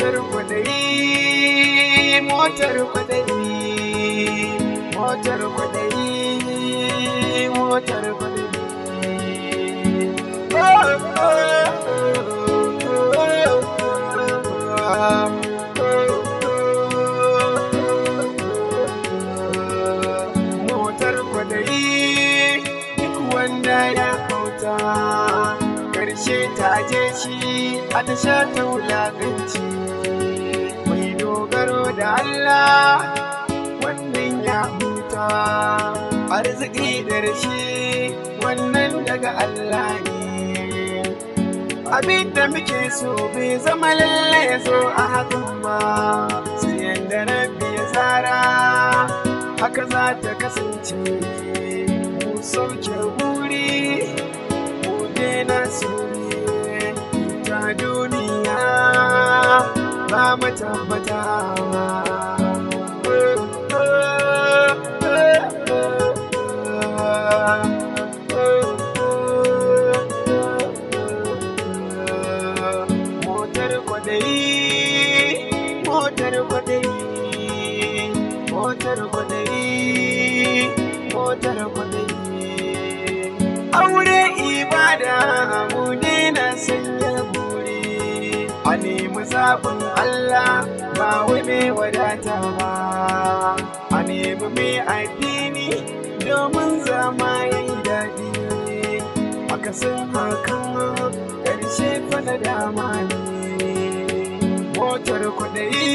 Motar kwaɗayi, motar kwaɗayi, motar kwaɗayi, motar kwaɗayi. Motar kwaɗayi, duk wanda ya hauta, ƙarshe ta je shi a tasha ta wulaƙanci. Mai dogaro da Allah, wannan ya huta. Arziki da rashi, wannan daga Allah ne. Abin da muke so bai zama lalle ya zo a hakan ba, sai yanda Rabbi ya tsara, haka za ta kasance. Mu sauke buri, mu daina suri, ta duniya ba mu tabbata ba. Motar kwaɗayi, motar kwaɗayi, motar kwaɗayi, motar kwaɗayi. Aure ibada, mu daina sanya buri, a nemi zaɓin Allah ba wai mai wadata ba, a nemi mai addini domin zama yayi daɗi. Akasin hakan ƙarshe fa na dama ne. Motar kwaɗayi,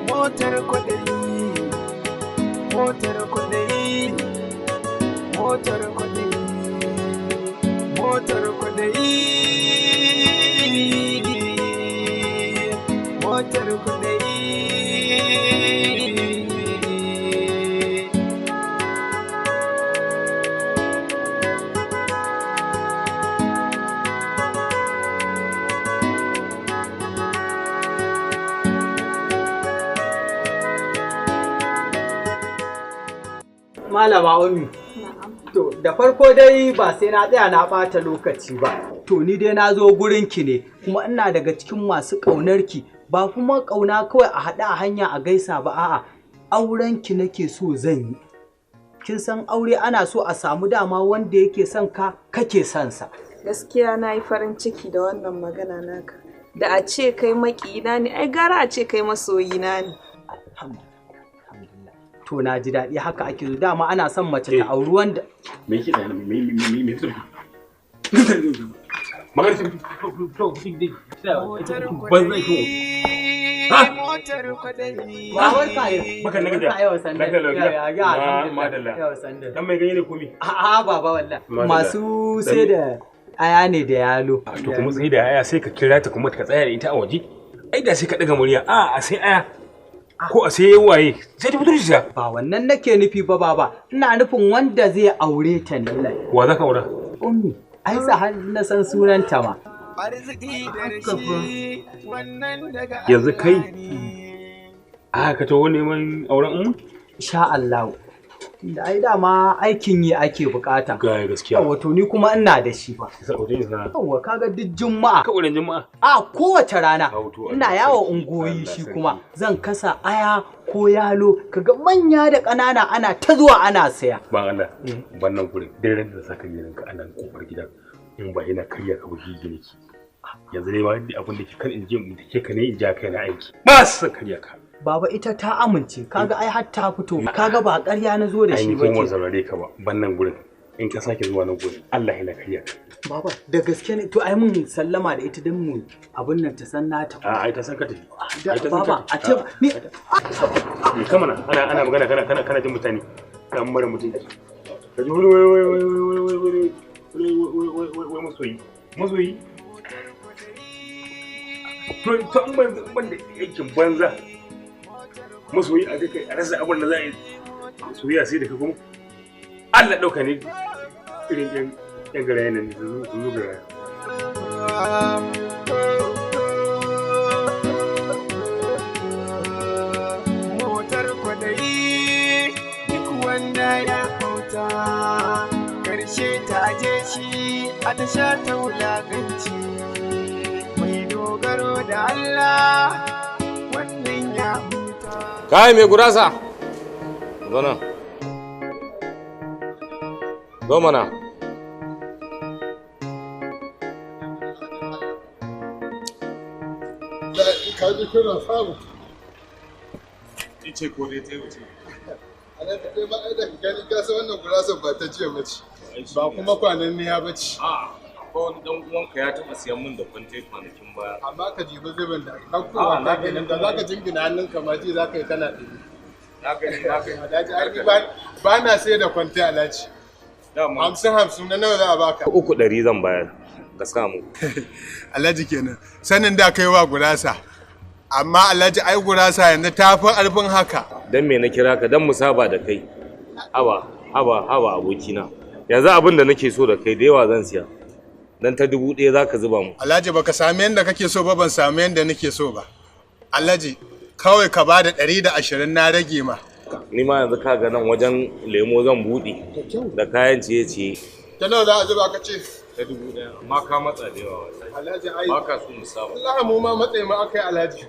motar kwaɗayi, motar kwaɗayi, motar kwaɗayi, motar kwaɗayi, motar kwaɗayi. Malama Ummi. To da farko dai ba sai na tsaya na ɓata lokaci ba. To ni dai na zo gurinki ne kuma ina daga cikin masu ƙaunarki, ba kuma ƙauna kawai a haɗu a hanya a gaisa ba, a'a, aurenki nake so zan yi. Kin san aure ana so a samu dama wanda yake son ka kake son sa. Gaskiya na yi farin ciki da wannan magana naka. Da a ce kai maƙiyina ne, ai gara a ce kai masoyina ne. Alhamdulillah. To na ji daɗi, haka ake so, dama ana son mace ta auri wanda Me yake da me me me me magana ce Motar ban zai kwaɗayi, Ha? motar kwaɗayi. Ba wai ka yi. Baka na gajiya. Barka yau sanda. Lafiya lau gida. Ya, ya, alhamdulillah. Madalla. Yau sanda. Dan mai ganye ne komi. A'a baba wallahi. Madalla. Masu sai da aya ne da yalo. To kuma sai da aya sai ka kira ta kuma ka tsaya da ita a waje. Ai da sai ka daga murya, a sai aya ko a sai waye sai ta fito shi. Ba wannan nake nufi ba baba. Ina nufin wanda zai aure ta ne. Wa za ka aura? Ummi, ai sa har na san sunanta ma. Arziki da rashi, wannan daga Yanzu kai? Allah ne. A ka taho neman auren ummu? Insha Allah. Da ai dama aikin yi ake bukata. Ga gaskiya. Yawwa to ni kuma ina da shi ba. Sai aure sana. Yawwa kaga duk juma'a. Ka auren juma'a. A kowace rana Au, to, ina Allah yawo sarki. ungoyi Allah shi sarki. kuma zan kasa aya ko yalo, kaga manya da ƙanana ana ta zuwa ana saya. Ban Allah, wannan gurin duk ran da saka gidan ka anan kofar gidan in ba ina karya ka bugi gine ki. Yanzu dai ma abin da ke kan in je mu take ka ne in ja kai na aiki. Ba su karya ka. Baba ita ta amince, kaga ai har ta fito, kaga ba ƙarya na zo da Ai shi ni ba kuma ban ke. saurare ka ba, bannan gurin. In ka sake zuwa nan gurin Allah yana karya ka. Baba da gaske ne, to ai mun sallama da ita don mu abin nan ta san nata. A ai ta san ka tafi. Da- Ai ta san Baba ka a ce ni Me kama na ana ana magana kana kana kana jin mutane. Dan mara mutunci. Ka ji wani wai wai wai wai wai wai wai wai wai wai wai masoyi. Masoyi. To to an ban da aikin banza. Masoyi a kai a rasa abin da za a yi soyayya sai da ka kuma Allah ɗauka ne irin yan yan garayen nan su zo garaya. Motar kwaɗayi, duk wanda ya hauta, ƙarshe ta je shi a tasha ta wulaƙanci. Mai dogaro gode Allah wannan ya huta. Kai mai gurasa. Zo nan. Zo mana. Ka ji kuna samu. Ice ko dai ta wuce. Alhaji kai ma ai da gani ka san wannan gurasa ba ta jiya ba ce. Ba kuma kwanan ne ya bace. A'a, akwai wani dan uwanka ya taɓa siyan min da kwante kwanakin baya. Amma ka jibi zubin da ɗaukowa ka ganin da zaka jingina hannunka ma ji zaka yi kana ɗumi. Na gani, na gani. Alhaji ai ni ba na sai da kwante Alhaji. Dama 50-50 na nawa za a baka? 300 zan bayar. Ka samu. Alhaji kenan. Sanin da kai wa gurasa. Amma Alhaji ai gurasa yanzu ta fi ƙarfin haka. Dan me na kira ka dan mu saba da kai. Haba, haba, haba abokina. Yanzu abin da nake so da kai da yawa zan siya. Dan ta 1000 zaka zuba mu. Alhaji baka sami yanda kake so ba, ban sami yanda nake so ba. Alhaji kawai ka bada 120 na rage ma. Ni ma yanzu ka ga nan wajen lemo zan buɗe da kayan ciye-ciye. Ta nawa za a zuba ka ce? Ta 1000 amma ka matsa da yawa wallahi. Alhaji ai Ba ka so mu saba. Allah mu ma matsayi ma akai Alhaji.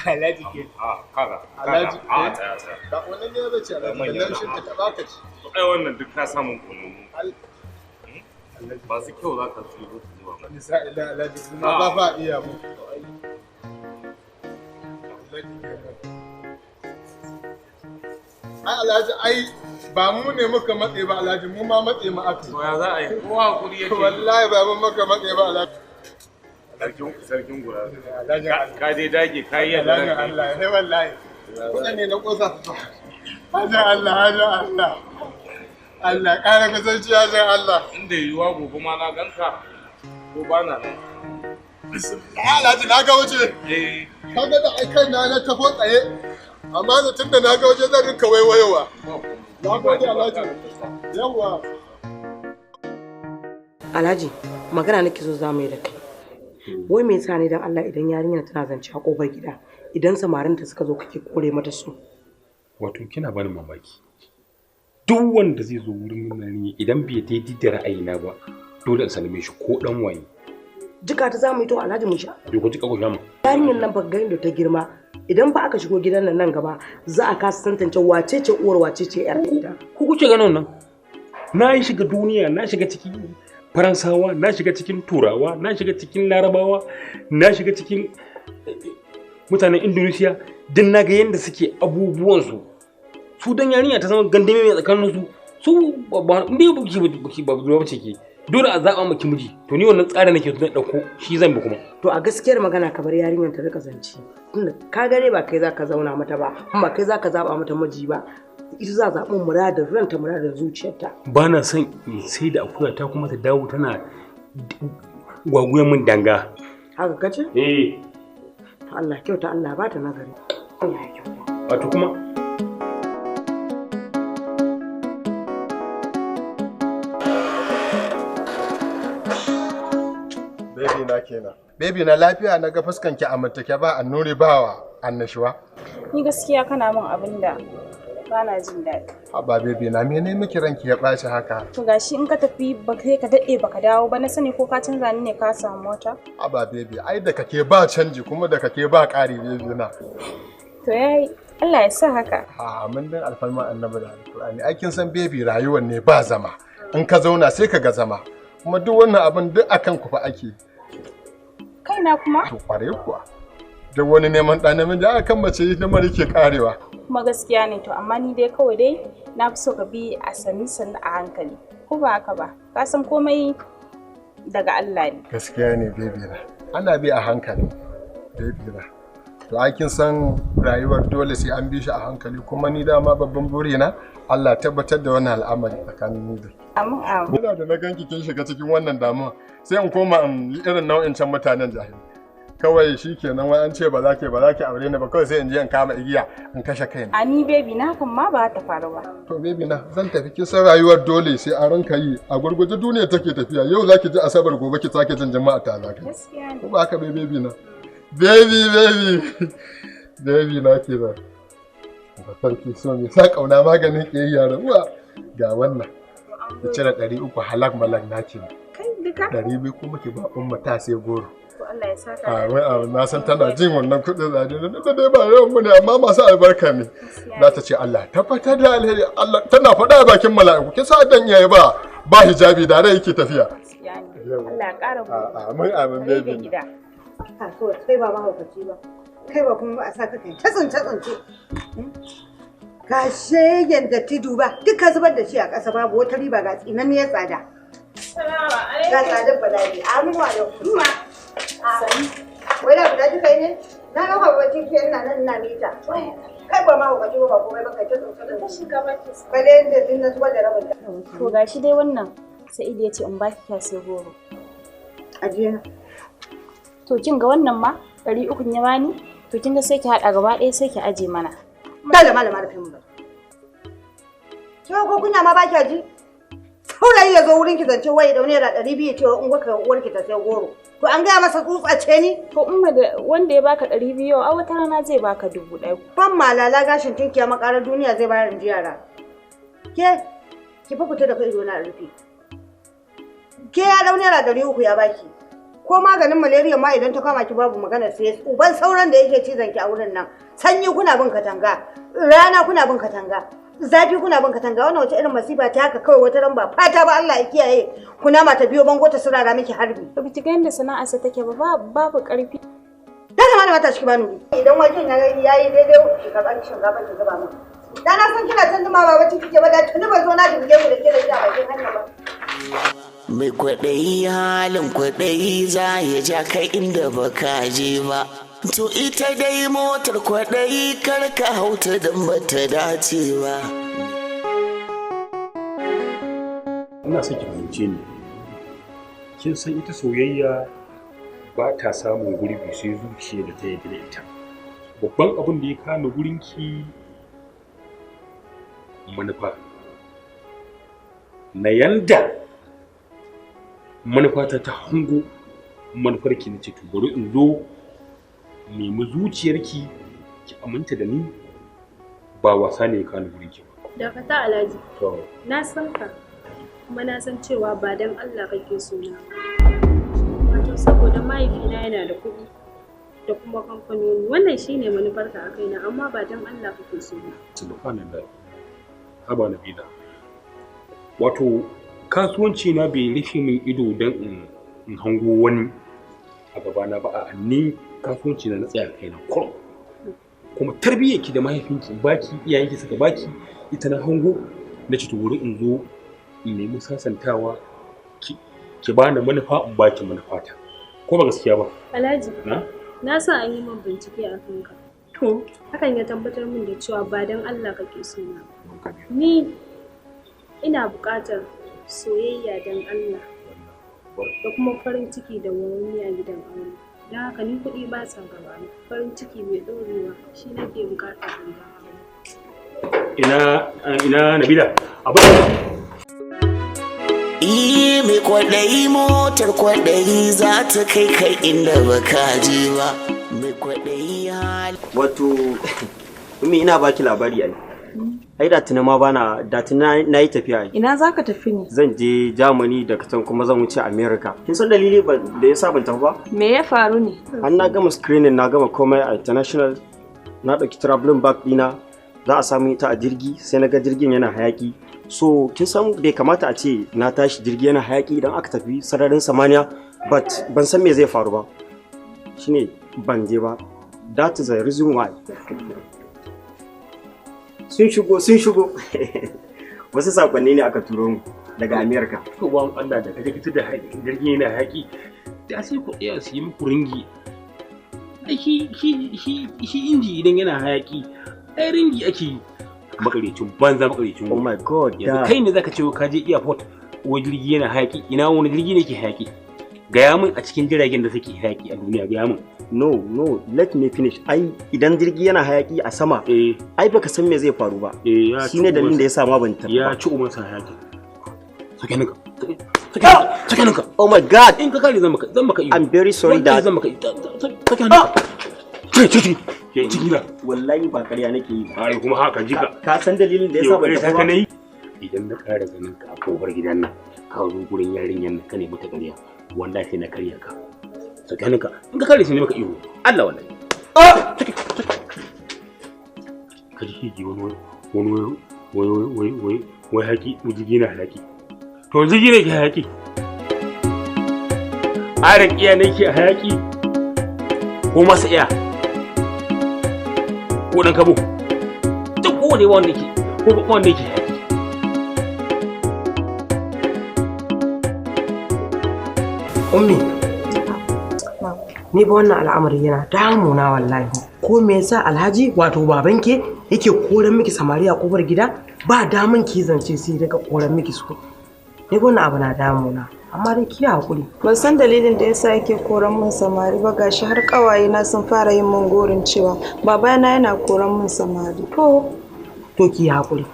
Alhaji ke. A kaga. Alhaji. A tsaya tsaya. Ba wannan ne bace Alhaji. Da laushin ta baka ci. Ai wannan duk ka samu kunu. Masu kyau za ka siyo su zuba. Wani sa'ila Alhaji kuma ba fa iya mu. Ai Alhaji ai ba mu ne muka matse ba Alhaji, mu ma matse mu aka. To ya za a yi? Kowa hakuri yake. Wallahi ba mu muka matse ba Alhaji. Sarkin gura. Alhaji Ka dai dage ka yi yadda Alhaji za ka yi. Allah ne wallahi. Kuɗin ne na ƙosa. Hajji Allah, Hajji Allah. Allah ƙara kusanci Hajji Allah. Inda yiwuwa gobe ma na ganka ko ba na nan. Ai Alhaji na ga wuce. Eh. Ka ga da ai kai na tafo tsaye. Amma da tunda na ga waje zan rinka waiwayowa. Na gode Alhaji. Yawwa. Alhaji, magana nake so za mu yi da kai. Wai me yasa ne dan Allah idan yarinyar tana zance a kofar gida, idan samarinta suka zo kake kore mata su? Wato kina bani mamaki. Duk wanda zai zo wurin nan idan bai daidai da ra'ayina ba, dole in salame shi ko dan waye. Jika ta za mu yi to Alhaji mu sha. Bai ku jika ku sha mu. Yarinyar nan ba ganin da ta girma, idan ba aka shigo gidan nan nan gaba za a kasa tantance wace ce uwar wace ce yar ita. Ku kuke ganin nan? Na yi shiga duniya, na shiga cikin Faransawa, na shiga cikin Turawa, na shiga cikin Larabawa, na shiga cikin mutanen Indonesia, din na ga yadda suke abubuwansu. Su dan yarinya ta zama gandame mai tsakanin su, su ba inda ba ki ba budurwa bace ke. Dole a zaɓa maki miji. To ni wannan tsarin nake so na ɗauko, shi zan bi kuma. To a gaskiyar magana ka bar yarinyar ta rika zance. Tunda ka gare ba kai zaka zauna mata ba, kuma ba kai zaka zaba mata miji ba. Ita za a zaɓi muradin ranta muradin zuciyarta. Ba na son in sai da akuya ta kuma ta dawo tana gwaguyan min danga. Haka kace? Eh. To Allah kyauta, Allah ba ta nagari. Allah ya kyauta. Wato kuma Baby na kenan. Baby na lafiya na ga fuskan ki amintake ba annuri ba wa annashuwa. Ni gaskiya kana min abin da ba na jin daɗi. Haba baby na mene miki ranki ya ɓaci haka? To gashi in ka tafi ba kai ka daɗe baka dawo ba, na sani ko ka canza ni ne ka samu wata. Haba baby ai da kake ba canji kuma da kake ba ƙari baby na. To yayi Allah ya sa haka. A mun din alfarman annabi da alƙur'ani. Ai kin san baby rayuwar ne ba zama. In ka zauna sai ka ga zama. Kuma duk wannan abin duk akan ku fa ake. Kaina kuma? To kware kuwa. Duk wani neman ɗa namiji a kan mace lamari ke karewa. Kuma gaskiya ne to amma ni dai kawai dai na fi so ka bi a sannu sannu a hankali. Ko ba haka ba? Ka san komai daga Allah ne. Gaskiya ne baby na. Ana bi a hankali baby na. To ai kin san rayuwar dole sai an bi shi a hankali kuma ni dama babban burina Allah tabbatar da wannan al'amari tsakanin ni da ke. Amin amin. Ina da na ganki kin shiga cikin wannan damuwa sai in koma in yi irin nau'in can mutanen jahili. Kawai shi kenan wai an ce ba za ki aure ni ba kawai sai in je in kama igiya in kashe kaina. A ni baby na hakan ma ba ta faru ba. To baby na zan tafi kin san rayuwar dole sai an ranka yi a gurguje duniya take tafiya yau zaki ji asabar gobe ki sake jin jama'a ta zaka. Gaskiya ne. Ko ba haka bai baby na. Baby baby baby na kenan. Ba sarki so me sa kauna maganin kiyayya rabuwa ga wannan. Ki cire 300 halak malak na kenan. Kai duka? 200 kuma ki ba umma ta sai goro. To Allah ya saka. Amin amin, na san tana jin wannan kuɗin zane da dai ba yawan mu ne amma masu albarka ne. Za ta ce Allah tabbatar da alheri, Allah tana faɗa a bakin mala'iku. Kin sa dan iyaye ba ba hijabi da rai yake tafiya. Allah ya ƙara buɗe. Amin amin baby. Ka so kai ba mahaukaci ba. Kai ba kuma a sa ka kai ta tsince tsince. Ga shegen da tudu ba duk ka zubar da shi a ƙasa babu wata riba ga tsinanniyar tsada. Ga tsadar bala'i. Amin wa alaikum. Wai da guda kika yi ne? Na ga babban ciki ina nan ina mita. Kai ba mahaukaci ba ba komai ba kai ta tsince tsince. Bale da din na zubar da rabin ta. To gashi dai wannan Sa'idu ya ce in baki kya sai goro. Ajiye na. To kin ga wannan ma 300 ya bani? To kin ga sai ki haɗa gaba ɗaya sai ki aje mana. Dala malama rufe mu ba. Ki ko kunya ma ba kya ji? Saurayi ya zo wurin ki zance wai da naira 200 ya ce in gwaka uwarki ta sai goro. To an gaya masa tsutsa ce ni? To umma da wanda ya baka 200 yau a wata rana zai baka 1000. Ban malala gashin tinkiya makarar duniya zai bayar in ji yara. Ke ki fa fita da kai na rufe. Ke ya dau naira 300 ya baki. Ko maganin malaria ma idan ta kama ki babu magana sai uban sauran da yake cizon ki a wurin nan. Sanyi kuna bin katanga, rana kuna bin katanga, zafi kuna bin katanga. Wannan wata irin masifa ta haka kawai wata ran ba fata ba Allah ya kiyaye. Kuna ma ta biyo bango ta sirara miki harbi. Ba ki ga yadda sana'arsa take ba, babu karfi. Da kamata mata shi bani. Idan waken ya yayi daidai ki karɓa shinkafa ki zuba min. Da na san kina tun ma ba bacci kike ba da tuni ban zo na dubuge ku da ke da shi a bakin hanya ba. Mai kwaɗayi halin kwaɗayi za ya ja kai inda baka je ba. To ita dai motar kwaɗayi kar ka hauta don bata dace ba. Ina son ki fahimce ni. Kin san ita soyayya ba ta samun gurbi sai zuciya da ta yarda da ita. Babban abin da ya kama gurinki manufa. Na yanda manufata ta hango manufarki na ce to bari in zo nemi zuciyarki ki aminta da ni ba wasa ne ya kawo gurinki ba. Dakata Alhaji. To. Na san ka kuma na san cewa ba dan Allah kake so na ba. Wato saboda mahaifina yana da kuɗi da kuma kamfanoni, wannan shine manufarka a kaina amma ba dan Allah kake so na. Subhanallah. Haba Nabila. Wato kasuwanci na bai rufe min ido don in hango wani a gabana ba, a ni kasuwanci na tsaya kaina kurum. Kuma tarbiyyarki da mahaifinki baki iyayenki suka baki ita na hango na ci wuri in zo in nemi sasantawa ki bani manufa in baki manufata. Ko ba gaskiya ba? Alhaji, na? Na san an yi min bincike a kanka. To. Hakan ya tabbatar min da cewa ba don Allah kake so na ba. Ni ina buƙatar soyayya don Allah da kuma farin ciki da wani a gidan aure. Don haka ni kuɗi ba sa gaba na, farin ciki mai ɗorewa shi nake buƙata a gidan aure. Ina Nabila, abin mai kwaɗayi motar kwaɗayi za ta kai kai inda baka je ba. Mai kwaɗayi hali. Wato, Ummi ina baki labari ai. Ai da tuna ma bana da tuna na yi tafiya ai. Ina za ka tafi ne? Zan je Germany daga can kuma zan wuce America. Kin san dalili da yasa ban tafi ba? Me ya faru ne? An na gama screening na gama komai a international, na ɗauki traveling bag ɗina, za a samu ita a jirgi sai na ga jirgin yana hayaki. So kin san bai kamata a ce na tashi jirgi yana hayaki idan aka tafi sararin samaniya, but ban san me zai faru ba. Shine ban je ba. That is the reason why. Sun shigo, sun shigo. Wasu sakonni ne aka turo mu daga America. To ban Allah da kaje kace da jirgin yana hayaki da sai ku tsaya su yi muku ringi. Ai shi inji idan yana hayaki ai ringi ake yi. Makarecin banza makarecin. Oh my god. Yanzu kai ne zaka ce ka je airport wai jirgi yana hayaki, ina wani jirgi ne ke hayaki? Gaya min a cikin jiragen da suke hayaki a duniya, gaya min. No, no, let me finish. Ai idan jirgi yana hayaki a sama, ai baka san me zai faru ba. Shine dalilin da yasa ma ban tafi. Ya ci uban sa hayaki. Sake ninka. Sake ninka. Oh my god. In ka kare zan maka iyo. I'm very sorry that zan maka sake ninka. Ciki ciki na. Wallahi ba ƙarya nake yi. Ai kuma haka jika. Ka san dalilin da yasa ban tafi ba? Idan na ƙara ganin ka a kofar gidan nan, ka zo gurin yarinyar nan ka nemi ta ƙarya, wallahi sai na karya ka. Saki hannunka. In ka kare shi ne maka ihu. Allah wallahi. Ah! Saki, saki. Ka ji hiji wani wani wai wai wai wai haki jirgi na hayaki. To jirgi ne ke hayaki. Aran iya ne ke hayaki. Ko masa iya. Ko dan kabo. Duk kowane wanda ke ko wanda yake hayaki. Ummi, ni ba wannan al'amari yana damuna wallahi. Ko me yasa Alhaji wato babanki yake koran miki samari a kofar gida ba damun ki zance sai daga koran miki su. Ni ba wannan abu na damuna. Amma dai ki hakuri. Ban san dalilin da yasa yake koran min samari ba gashi har kawaye na sun fara yin min gorin cewa babana yana koran min samari. To ki hakuri.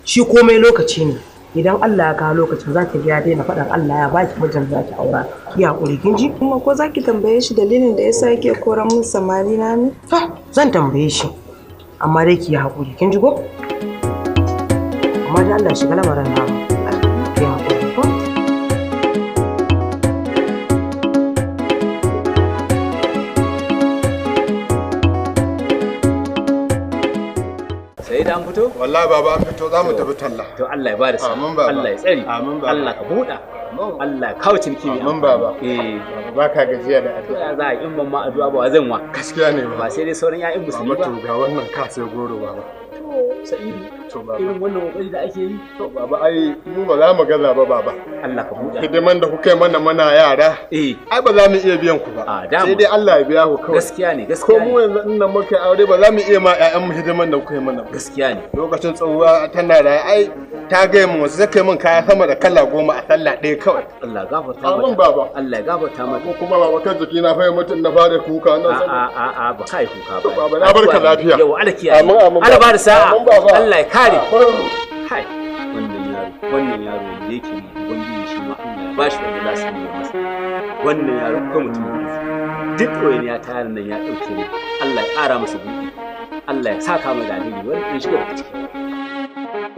Shi komai lokaci ne. Idan Allah ya kawo lokacin za ki ga ya daina faɗan Allah ya baki mijin za ki aura. Ki hakuri kin ji? Kuma ko za ki tambaye shi dalilin da yasa yake koran min samari na ne? To zan tambaye shi. Amma dai ki hakuri kin ji ko? Amma dai Allah shiga lamarin namu. Ki hakuri ko? Sai da an fito? Wallahi baba an fito za mu tafi talla. To Allah ya bada sa'a. Amin baba. Allah ya tsare. Amin baba. Allah ka buɗa. Allah ya kawo ciniki mai Amin baba. Eh. Ba ka gajiya da addu'a. Ya za a in ban ma addu'a ba zan wa. Gaskiya ne ba. Sai dai sauran ƴaƴan musulmi Baba ba. to ga wannan ka sai goro baba. To Sa'idu. To baba. Irin wannan kokari da ake yi. To baba ai mu ba za mu gaza ba baba. Allah ka buɗa. Hidiman da kuka yi mana muna yara. Eh. Ai ba za mu iya biyan ku ba. dama. Sai dai Allah ya biya ku kawai. Gaskiya ne Ko gaskiya mu yanzu in nan muka yi aure ba za mu iya ma ƴaƴan mu hidiman da kuka yi mana ba. Gaskiya ne. Lokacin tsohuwa tana da ai ta gaya min wasu zai min kaya sama da kala 10 a sallah ɗaya kawai. Allah gafarta Amin mata. baba. Allah ya gafarta mata. Ko kuma baba kan jiki na fahimta mutum na fara kuka nan A sama. a a ba kai kuka ba. Baba na barka lafiya. Yau Allah kiyaye. Amin amin. Allah ba da sa'a. Amin baba. Allah ya kare. Kai wannan yaro da yake mu ubangiji shi ma Allah ya bashi wanda za su yi masa. Wannan yaro ko mutum ne. Duk ɗawainiya ta yaron nan ya ɗauke ni. Allah ya ƙara masa buɗi. Allah ya saka mai da alheri wannan ya shiga daga ciki.